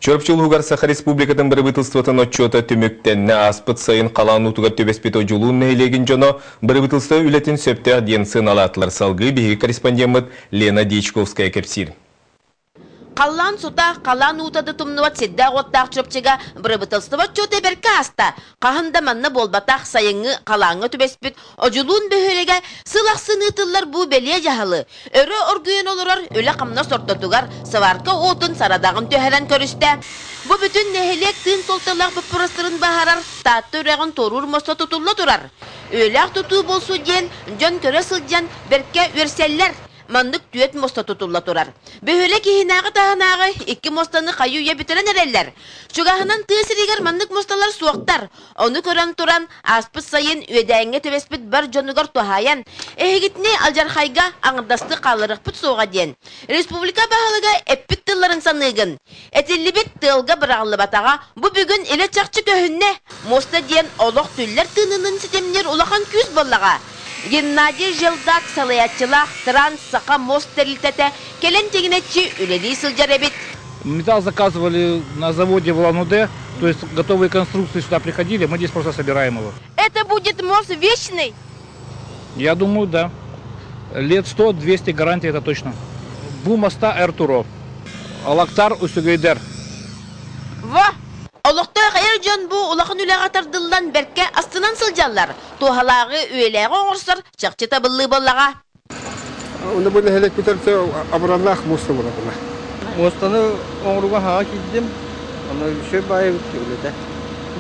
Чурапчы улууһугар Саха Республикатын бырабыытылыстыбатын отчуота түмүктэннэ. Ааспыт сайын халаан уутугар түбэспит Одьулуун нэһилиэгин дьоно бырабыытылыстыба үлэтин сөптөөх диэн сыаналаатылар. Салгыы биһиги корреспондеммыт Лена Дьячковская кэпсиир. Халлаан сута, халаан уута да тумнубат сирдээх-уоттаах Чурапчыга бырабыыталыстыба отчуота бэркэ ааста. Хаһан да манна буолбатах сайыҥҥы халааҥҥа түбэспит Одьулуун бөһүөлэгэ сыл ахсын ыытыллар бу бэлиэ дьаһалы өрө оргуйан олорор үлэ-хамнас ортотугар сварка уотун сарадаҕын түһэрэн көрүстэ. Бу бүтүн нэһилиэк тыын суолталаах боппуруостарын быһаарар Таатта үрэҕин туоруур муоста тутулла турар. Үйэлээх тутуу буолсу диэн дьон көрө сылдьан бэркэ үөрсэллэр. Маннык түөрт муоста тутулла турар. Бөһүөлэк иһинээҕи-таһынааҕы икки муостаны хайыы-үйэ бүтэрэн эрэллэр. Чугаһынан тыа сиригэр маннык муосталар суохтар. Ону көрөн туран, ааспыт сайын үөдээҥҥэ түбэспит бар дьонугар туһаайан, эһигитини алдьархайга аҥардастыы хаалларыахпыт суоҕа диэн, республика баһылыга эппит тылларын саныыгын. Этиллибит тыалга быраҕыллыбатаҕа бу бүгүн илэ-чахчы көһүннэ. Муоста диэн олох түллэр тыынынын ситимниир улахан күүс буоллаҕа. Геннадий Желдак салайааччылаах Транс-Саха мост тэрилтэтэ кэлэн тигинэччи үлэлии сылдьар эбит. Металл заказывали на заводе в Улан-Удэ, то есть готовые конструкции сюда приходили, мы здесь просто собираем его. Это будет мост вечный? Я думаю, да. Лет 100-200 гарантии это точно. Бу моста Эртуро. Алактар Усугейдер. Во! Олохтоох эр дьон бу улахан үлэҕэ тардыллан бэркэ астынан сылдьаллар. Туһалааҕы, үйэлээҕи оҥорсор чахчы табыллыы буоллаҕа. Оны бу нэһилиэкпитэр абыраллаах муоста буолар. Муостаны оҥорууга хаҥа киирдим. Аны үчүгэй баайыбыт үлэтэ.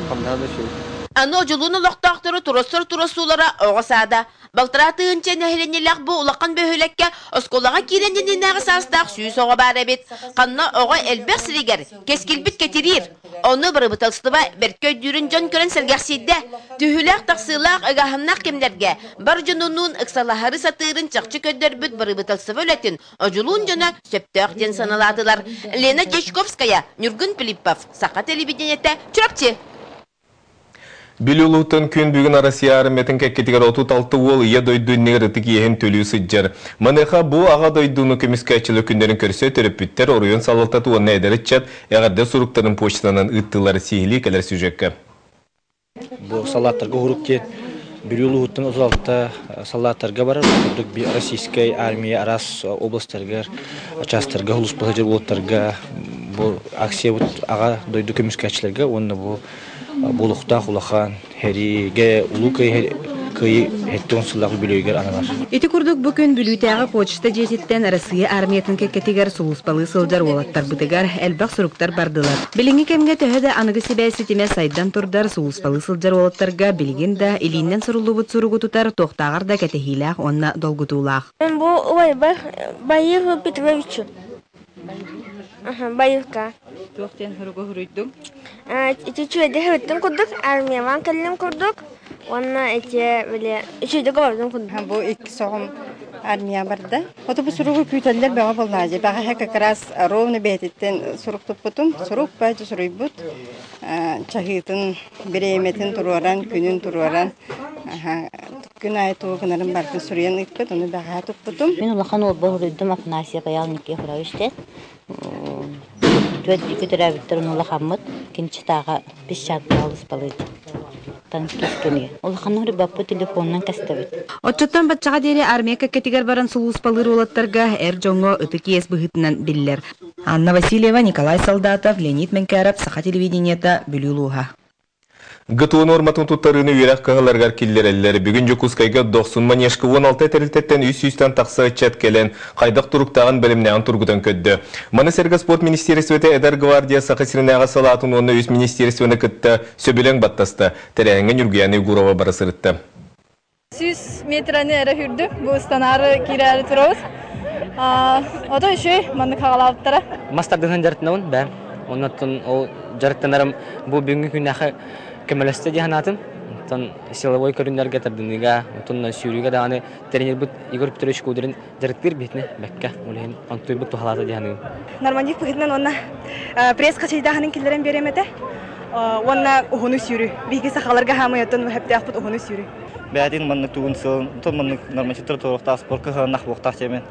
Хамнаһа да үчүгэй. Аны Одьулуун олохтоохтору туруорсар туруорсуулара оҕо саада. Балтараа тыһыынча нэһилиэнньэлээх бу улахан бөһүөлэккэ оскуолаҕа киирэн иннинээҕи саастаах 100 оҕо баар эбит. Ханна оҕо элбэх сиригэр кэскилбит кэтириир. Ону бырабыыталыстыба бэркэ өйдүүрүн дьон көрөн сэргэхсийдэ. Түһүүлээх-тахсыылаах, ыгааһыннаах кэмнэргэ бар дьонунуун ыксалаһары сатыырын чахчы көрдөрбүт бырабыыталыстыба үлэтин Одьулуун дьоно сөптөөх диэн саналаатылар. Лена Дьячковская, Ньургун Филиппов, Саха телевидениетэ, Чурапчы. Бүлүү улууһуттан күн бүгүн Россия армиятын кэккэтигэр 36 уол Ийэ дойду иннигэр ытык иэһин төлүү сылдьар. Маныаха бу Аҕа дойдуну көмүскээччилэр күннэрин көрсө төрөппүттэр, оройуон салалтата уонна эдэр ыччат эҕэрдэ суруктарын почтанан ыыттылар. Сиһилии кэлэр сюжекка. Бу салааттарга уһурук диэн Бүлүү улууһуттан 36 салааттарга барар. Курдук российскай армия араас областарыгар, чаастарга, улууспа сылдьар уолаттарга бу акциябыт Аҕа дойду көмүскээччилэргэ уонна бу буолуохтаах улахан сэриигэ Улуу Кыайыы 70 сыллаах үбүлүөйүгэр ананар. Ити курдук бу күн Бүлүүтээҕи почта дьиэтиттэн Россия армиятын кэккэтигэр сулууспалыы сылдьар уолаттарбытыгар элбэх суруктар бардылар. Билиҥҥи кэмҥэ төһө да аныгы сибээс ситимэ сайдан турдар, сулууспалыы сылдьар уолаттарга билигин да илиинэн суруллубут суругу тутар туохтааҕар да кэтэһиилээх уонна долгутуулаах. Бу убайбар Баир Петровичу Байылка. Туох диэн суругу суруйдуҥ? Ити үчүгэйдик сырыттым курдук, армиялаан кэллим курдук уонна ити били үчүгэйдик олордум курдук. Бу икки соҕум армия барда. Ото бу суругу күүтэллэр бөҕө буоллаҕа. Бэҕэһээ как раз ровно бэйэтиттэн сурук туппутум. Сурук баайдьа суруйбут. Чаһыытын, бириэмэтин туруоран, күнүн туруоран күн аайы тугу гынарын барытын суруйан ыыппыт, ону бэҕэһээ туппутум. Мин улахан уолбар суруйдум Афанасьев Айаал Никифорович диэн. Түөрт икки төрөөбүттэр ону улахаммыт кинчитааҕа песчанкаҕа лыспалыыр танкист кэмигэр. Улаханнык рыбаппыт телефонунан кэстэбит. Оччоттон баччаҕа диэри армия кэккэтигэр баран сулууспалыыр уолаттарга эр дьоҥҥо ытык иэс быһыытынан биллэр. Анна Васильева, Николай Солдатов, Леонид Менкяров, Саха телевидениета, Бүлүү улууһа. ГТО нуорматын туттарыыны үөрэх кыһаларыгар киллэрэллэр. Бүгүн Дьокуускайга Дохсун манежка 16 тэрилтэттэн 300-тэн тахса ыччат кэлэн, хайдах туруктааҕын бэлэмнээҕин тургутан көрдө. Маны сэргэ спорт министиэристибэтэ Эдэр гвардия Саха сиринээҕи салаатын уонна үс министиэристибэни кытта сөбүлэҥ баттаста. Тэрээһиҥҥэ Ньургуйаана Егорова бара сырытта. 100 метраны эрэ сүүрдүм. Бу ыстанаары киирээри турабыт. Ото үчүгэй маннык хаҕалаабыттара. Мас тардыһан дьарыктанабын бэйэм. Оннуттан ол дьарыктанарым бу бүгүҥҥү күннээхи көмөлөстө дии санаатым. Оттон силовой көрүҥнэргэ тардыныыга, оттон сүүрүүгэ даҕаны тренербит Егор Петрович Кудрин дьарыктыыр биһитинэ бэккэ ол иһин онтуйбут туһалаата дии саныыбын. Нормандив быһыытынан уонна пресс хачайдааһынын киллэрэн биэриэм этэ. Уонна уһуну сүүрүү. Биһиги сахаларга хаамай оттон сөптөөхпүт уһуну сүүрүү. Бэйэтин маннык тугун сылын, тон маннык нормативтар туруохтаах спорт кыһаланнах буохтаах диэмин.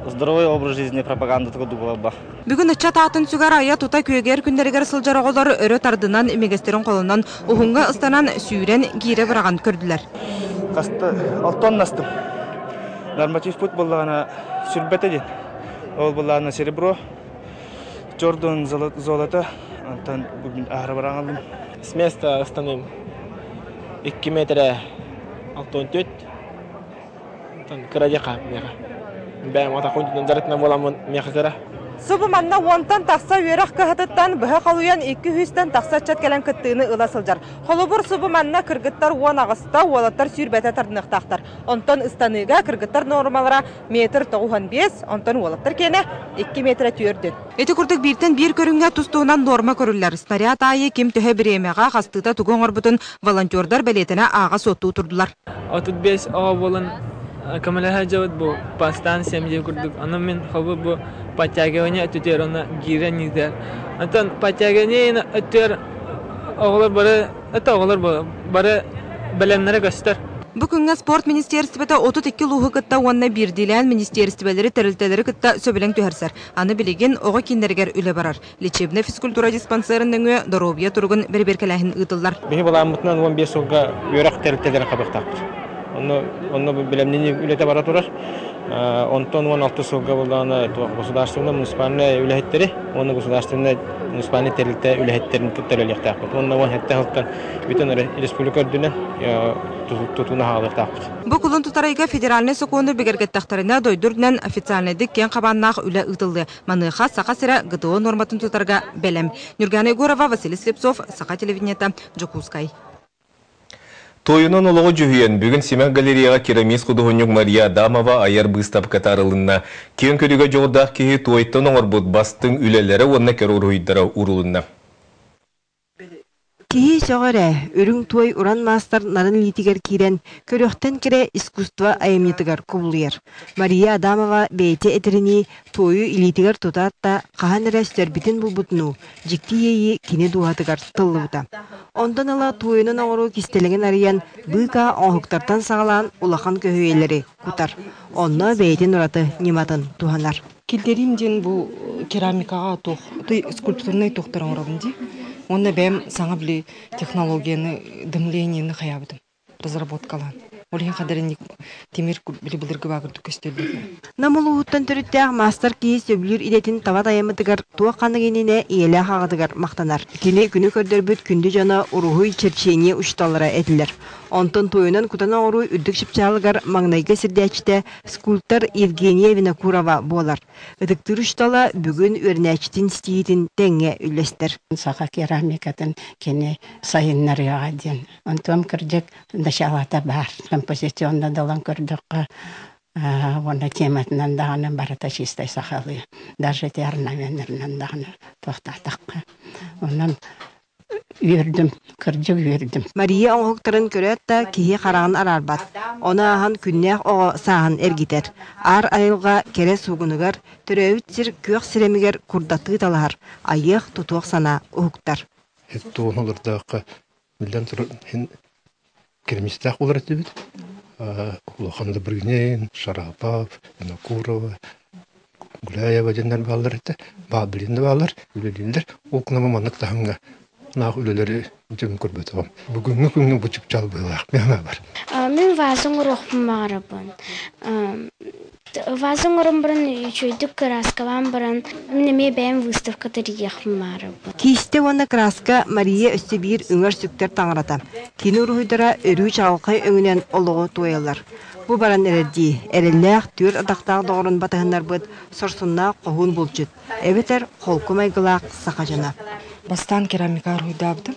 Здоровый образ жизни пропаганда курдук. Бүгүн ыччат аатын сүгэр айа тута күөгэр күннэригэр сылдьар оҕолор өрө тардынан, имигэстерин холонон, уһуҥҥа ыстанан, сүүрэн, гиирэ быраҕан көрдүлэр. Хаста алтон настым. Норматив пут буллаҕына сүрбэтэ диэн. Ол буллаҕына серебро, Jordan золото, онтон аһара бараҥалым. С места ыстаным 2 метрэ 64 кыра диэхэ миэхэ. Бэйэм атахпын дьарыктана буоламмын миэхэ кыра. Субу манна уонтан тахса үөрэх кыһатыттан быһа халыйан 200-тэн тахса ыччат кэлэн кыттыыны ыла сылдьар. Холобур, субу манна кыргыттар 18-та, уолаттар сүүрбэтэ тардыныахтаахтар. Онтон ыстаныыга кыргыттар нуормалара метр 95, онтон уолаттар киэнэ 2 метрэ түөрдүн. Ити курдук бииртэн биир көрүҥҥэ тус-туһунан нуорма көрүллэр. Снаряд аайы ким төһө бириэмэҕэ, хастыыта тугу оҥорбутун волонтердар бэлиэтэнэ ааҕа-суоттуу турдулар. 35 оҕо буолан көмөлөһө дьабыт бу по станциям диye курдук. Ону мин хобу бу подтягивание өттүтүгэр онно гиирэн иитэр. Онтон подтягивание өттүгэр оҕолор бары это оҕолор бары бэлэмнэрэ көстөр. Бу күҥҥэ спорт министиэристибэтэ 32 улууһу кытта уонна биирдиилээн министиэристибэлэри, тэрилтэлэри кытта сөбүлэҥ түһэрсэр. Аны билигин оҕо кииннэригэр үлэ барар. Лечебнай физкультура диспансерын нөҥүө доруобуйа туругун бэрэбиэркэлээһин ыытыллар. Биһи былааммытынан 15 сылга үөрэх тэрилтэлэрин хабыахтаахпыт. Онно онно бэлэмнэнии үлэтэ бара турар. Онтон 16 сылга буллаҕына государственнай муниципальнай үлэһиттэри уонна государственнай муниципальнай тэрилтэ үлэһиттэрин кытта үлэлиэхтээхпит. Уонна 17 сылтан бүтүн республика үрдүнэн тутууну хаалыахтаахпыт. Бу кулун тутар ыйга федеральнай сокуону бигэргэттэхтэринэ дойду үрдүнэн официальнайдык киэҥ хабааннаах үлэ ыытыллыа. Маныаха Саха сирэ ГТО нуорматын тутарга бэлэм. Нюргана Егорова, Василий Слепцов, Саха телевидениета, Дьокуускай. Туойунан олоҕу дьүһүйэн, бүгүн Симэх галереяҕа керамист худуоһунньук Мария Адамова айар быыстапката арылынна. Киэҥ көрүүгэ дьоҕурдаах киһи туойтан оҥорбут бастыҥ үлэлэрэ уонна кэрэ уруһуйдара уурулунна. Киһи сөҕөр ээ, үрүҥ туой уран маастар нарын илиитигэр киирэн, көрүөхтэн кэрэ искусство айымньытыгар кубулуйар. Мария Адамова бэйэтэ этэринии, туойу илиитигэр тутаат да, хаһан эрэ сүтэрбитин булбутунуу, дьикти иэйии кини дууһатыгар тыллыбыта. Онтон ыла туойунан оҥоруу кистэлэҥин арыйан, быыкаа оҥоһуктартан саҕалаан улахан көһүйэлэри кутар. Онно бэйэтин ураты ньыматын туһанар. Киллэриим диэн бу керамикаҕа туох скульптурнай туохтар оҥоробун дии. Уонна бэйэм саҥа били технологияны, дымлениены хайаабытым, разработкалаан. Ол иһин хадэринник тимир били былыргы баагырдык көстөллөр. Нам улууһуттан төрүттээх маастар киһи сөбүлүүр идэтин таба тайаммытыгар туох ханнык иннинэ ийэлээх аҕатыгар махтанар. Кини күнү көрдөрбүт күндү дьоно уруһуй, черчение учууталлара этилэр. Онтон туойунан кутан оҥоруу үрдүк чыпчаалыгар маҥнайгы сирдээччитэ скульптор Евгения Винокурова буолар. Ытыктыыр учуутала бүгүн үөрэнээччитин ситиһиитин тэҥҥэ үллэстэр. Саха керамикатын кини сайыннарыаҕа диэн. Онтон кырдьык началата баар. Композиционно далан көрдөххө уонна тематынан даҕаны барыта чистай сахалыы. Даже эти орнаменнарынан даҕаны туохтаатахха. Онон Үөрдүм, кырдьык үөрдүм. Мария оҥоһуктарын көрөөт да киһи хараҕын араарбат. Ону ааһан күннээх оҕо сааһын эргитэр. Аар айылҕа кэрэ суугунугар, төрөөбүт сир күөх сирэмигэр курдаттыы талаһар, айыах-тутуох санаа уһуктар. Тугун олордооххо биллэн турар иһин керамистаах буолар этибит. Улахан Добрынин, Шарапов, Винокурова, Гуляева диэннэр бааллар этэ. Баа билин да бааллар, үлэлииллэр. Ол кынама маннык таһымҥа наах үлэлэри дьон көрбөтөҕүм. Бүгүҥҥү күҥҥэ бу чыпчаал быһыылаах миэхэ бар. Мин ваза оҥоруохпун баҕарабын. Ваза оҥорон баран үчүгэйдик кырааскалаан баран мин эмиэ бэйэм выставка тэрийиэхпин баҕарабын. Киистэ уонна кырааска Мария өссө биир үҥэр-сүктэр таҥарата. Кини уруһуйдара өрүү чаҕылхай өҥүнэн олоҕу туойаллар. Бу баран эрэрдии, эрэллээх түөрт атахтаах доҕорун батыһыннарбыт сорсуннаах хоһуун булчут, эбэтэр холку майгылаах саха дьоно. Бастаан керамика уруһуйдаабытым.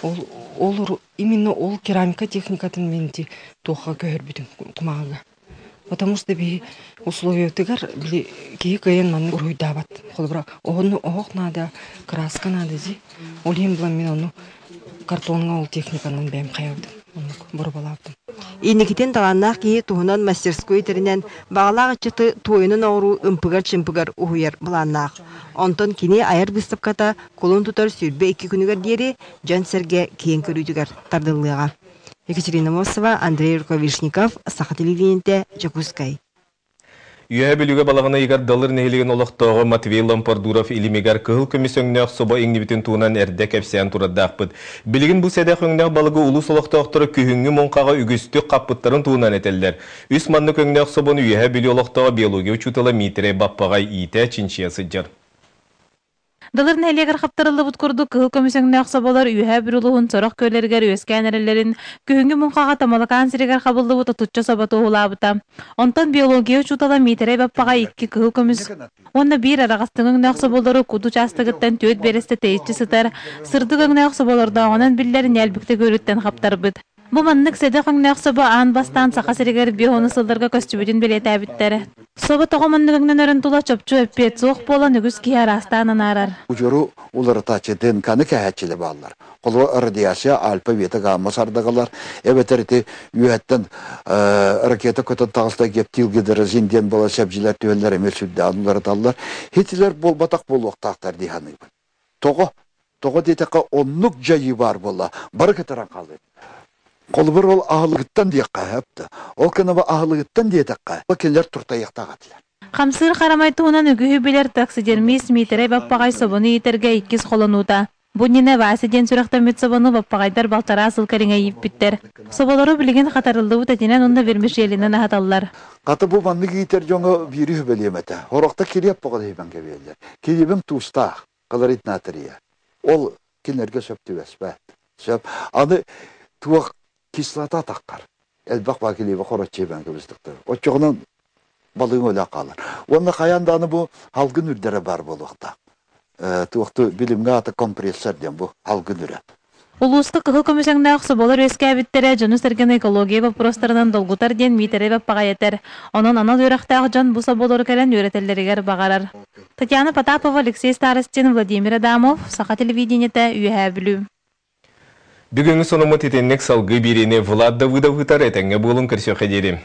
Ол, ол именно ол керамика техникатын мин ити туохха көһөрбүтүм кумааҕыга. Потому что биһи условиятыгар били киһи кыайан маннык уруһуйдаабат. Холобура, оһону оһох наада, краска наада дии. Ол иһин булан мин ону картоҥҥа ол техниканан бэйэм хайабытым, оннук боруобалаабытым. Инникитин талааннаах киһи туһунан мастерской тэринэн, баҕалаах ыччаты туойунан оҥоруу ымпыгар-чымпыгар уһуйар былааннаах. Онтон кини айар быыстапката кулун тутар 22 күнүгэр диэри дьон-сэргэ киэҥ көрүүтүгэр тардыллыаҕа. Екатерина Мосова, Андрей Рукавишников, Саха телевидениетэ, Дьокуускай. Үөһээ Бүлүүгэ балаҕан ыйыгар Далыр нэһилиэгин олохтооҕо Матвей Лампардуров илимигэр кыһыл көмүс өҥнөөх собо иҥнибитин туһунан эрдэ кэпсээн турардаахпыт. Билигин бу сэдэх өҥнөөх балыгы улуус олохтоохторо күһүҥҥү муҥхаҕа үгүстүк хаппыттарын туһунан этэллэр. Үс маннык өҥнөөх собону Үөһээ Бүлүү олохтооҕо биология учуутала Миитэрэй Баппаҕай иитэ, чинчийэ сылдьар. Далыр нэһилиэгэр хаптарыллыбыт курдук кыһыл көмүс өҥнөөх соболор Үөһээ Бүлүү улууһун сорох күөллэригэр үөскээн эрэллэрин, күһүҥҥү муҥхаҕа Тамалакаан сиригэр хабыллыбыт отучча собо туоһулаабыта. Онтон биология учуутала Миитэрэй Баппаҕай икки кыһыл көмүс уонна биир араҕастыҥы өҥнөөх соболору Кут учаастагыттан түөрт биэрэстэ тэйиччи сытар сырдык өҥнөөх соболордооҕунан биллэр Ньээлбиктэ күөлүттэн хаптарбыт. Бу маннык сэдэх өҥнөөх собо аан бастаан Саха сиригэр биоһону сылларга көстүбүтүн бэлиэтээбиттэр. Собо тоҕо маннык өҥнөнөрүн тула чопчу эппиэт суох буолан үгүс киһи араастаан анаарар. Удьуору уларытааччы ДНК-ны кэһээччилэр бааллар. Холобур, радиация, альфа, бета, гамма сардагалар, эбэтэр ити үөһэттэн ракета көтөн таҕыста гептилгидразин диэн буола сэбдьилэр түһэллэр эмиэ сүрдээҕин уларыталлар. Хитилэр буолбатах буолуохтаахтар дии саныыбын. Тоҕо? Тоҕо диэтэххэ, оннук дьайыы баар буолла, бары кытаран хаалыа. Холобур, ол аһылыгыттан диэххэ сөп Ол кэннэ аһылыгыттан диэтэххэ, кинилэр туртайыахтаах этилэр. Хамсыыр харамай туһунан үгүһү билэр таксидермист Миитэрэй Баппаҕай собону иитэргэ иккис холонуута. Бу иннинэ Вася диэн сүрэхтэммит собону баппаҕайдар балтараа сыл кэриҥэ ииппиттэр. Соболору билигин хатарыллыбыт этинэн уонна вермишелинэн аһаталлар. Хата бу маннык иитэр дьоҥо биири үһүбэлиэм этэ. Хорохто килиэп боҕо иһибэн кэбиэллэр. Килиэбим туустаах, хлорид натрия. Ол кинилэргэ сөп түбэспэт. Сөп. Аны туох кислота таххар. Элбэх баа килиэби хороччу иһибэн кэбистиктэр. Оччоҕунан балыгын өлө хаалар. Уонна хайаан даҕаны бу халгын үрдэрэ баар буолуохтаах. Туохту билимҥэ аата компрессор диэн бу халгын үрэ. Улууска кыһыл көмүс өҥнөөх соболор үөскээбиттэрэ дьону-сэргэни экология боппуруостарынан долгутар диэн Миитэрэй Баппаҕай этэр. Онон анал үөрэхтээх дьон бу соболору кэлэн үөрэтэллэригэр баҕарар. Татьяна Потапова, Алексей Старостин, Владимир Адамов, Саха телевидениетэ, Үөһээ Бүлүү. Бүгүҥҥү сонуммут итинник салгыы биэриини Влад Давыдов ыытар этэҥҥэ буолуҥ көрсүөххэ диэри.